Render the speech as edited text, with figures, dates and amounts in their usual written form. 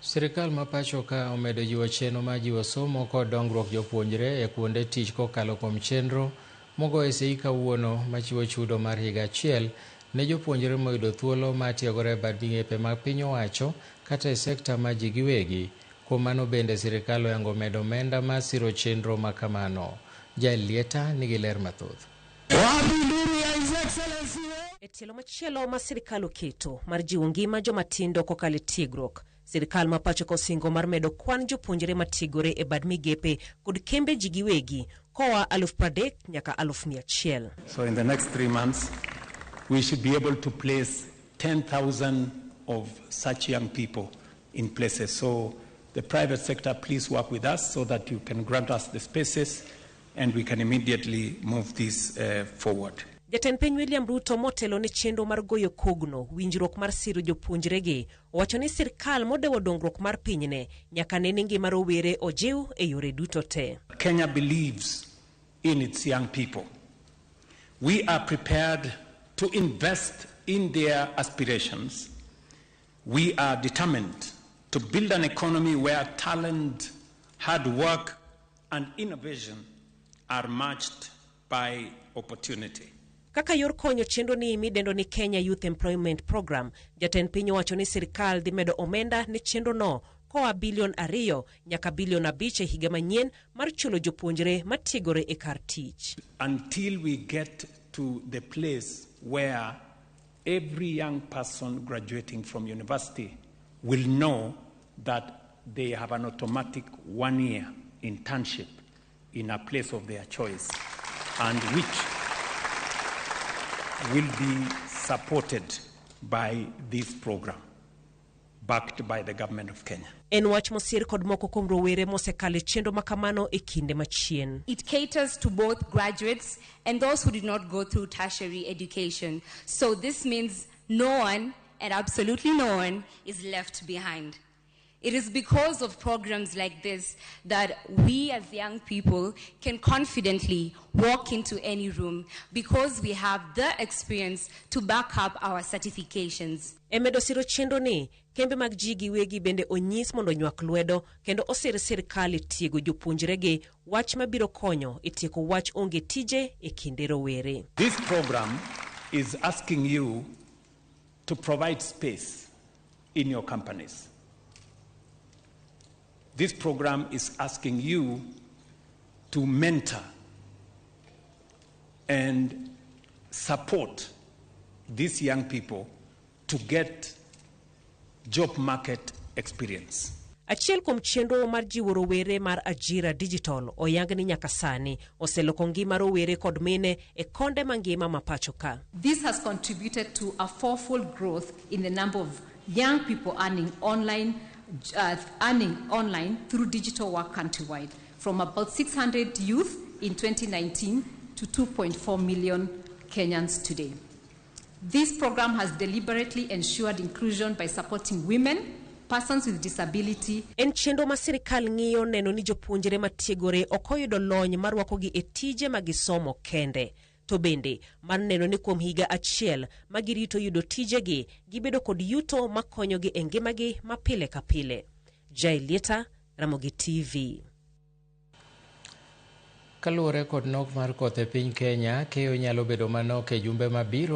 Sirkal ma pacho ka omedo jiwo chenro mar jiwo somo kod dongruok jopuonjre e kuonde tich kokalo kuom chenro mogoye sei kawuono machiwo chudo mar higa achiel ne jopuonjre moyudo thuolo mar tiegore e bad migepe mag piny owacho kata e sekta ma ji giwegi. Kuom mano bende sirkal oyango medo omenda mar siro chenro ma kamano. Jael Lieta nigi ler mathoth. E tielo machielo ma sirkal oketo mar jiwo ngima joma tindo kokalo e tiegruok, sirkal ma pacho ka osingo mar medo kwan jopuonjre matiegore e bad migepe kod kembe ji giwegi koa 30,000 nyaka 100,000. So in the next 3 months, we should be able to place 10,000 of such young people in places. So the private sector, please work with us so that you can grant us the spaces and we can immediately move this forward. Jatend piny William Ruto motelo ne chenro mar goyo kogno winjruok mar siro jopuonjregi owacho ni sirkal modewo dongruok mar pinyne nyaka ne ni ngima rowere ojiw e yore duto te. Kenya believes in its young people. We are prepared to invest in their aspirations. We are determined to build an economy where talent, hard work, and innovation are matched by opportunity. Kaka yor konyo chenro ni midendo ni Kenya Youth Employment Program, jatend piny owacho ni sirkal dhi medo omenda ne chenro no koa bilion 2 nyaka bilion 5 e higa manyien mar chulo jopuonjre matiegore e kar tich. Until we get to the place where every young person graduating from university will know that they have an automatic 1 year internship in a place of their choice and which will be supported by this program backed by the government of Kenya. En wach mosir kod moko kuom rowere mosekalo e chenro makamano e kinde machien. It caters to both graduates and those who did not go through tertiary education. So this means no one, and absolutely no one, is left behind. It is because of programs like this that we as young people can confidently walk into any room because we have the experience to back up our certifications. E medo siro chenro ni, kembe mag ji giwegi bende onyis mondo onywak lwedo kendo osir sirkal e tiego jopuonjregi wach mabiro konyo e tieko wach onge tije e kinde rowere. This program is asking you to provide space in your companies. This program is asking you to mentor and support these young people to get job market experience. Achiel kuom chenro mar jiwo rowere mar Ajira Digital oyang ni nyaka sani oseloko ngima rowere kod mine e konde mangima ma pacho ka. This has contributed to a fourfold growth in the number of young people earning online through digital work countrywide, from about 600 youth in 2019 to 2.4 million Kenyans today. This program has deliberately ensured inclusion by supporting women, persons with disability, En chenro ma sirkal ng'iyo neno ni jopuonjre matiegore ok oyudo lony marwakogi e tije ma gisomo kende. To bende mar neno ni kuom higa achiel ma girito yudo tijegi, gibedo kod yuto makonyogi e ngimagi ma pile ka pile. Jailieta, Ramogi TV. Kaluwore kod nok mar koth e piny Kenya, keyo nyalo bedo manok e jumbe mabiro.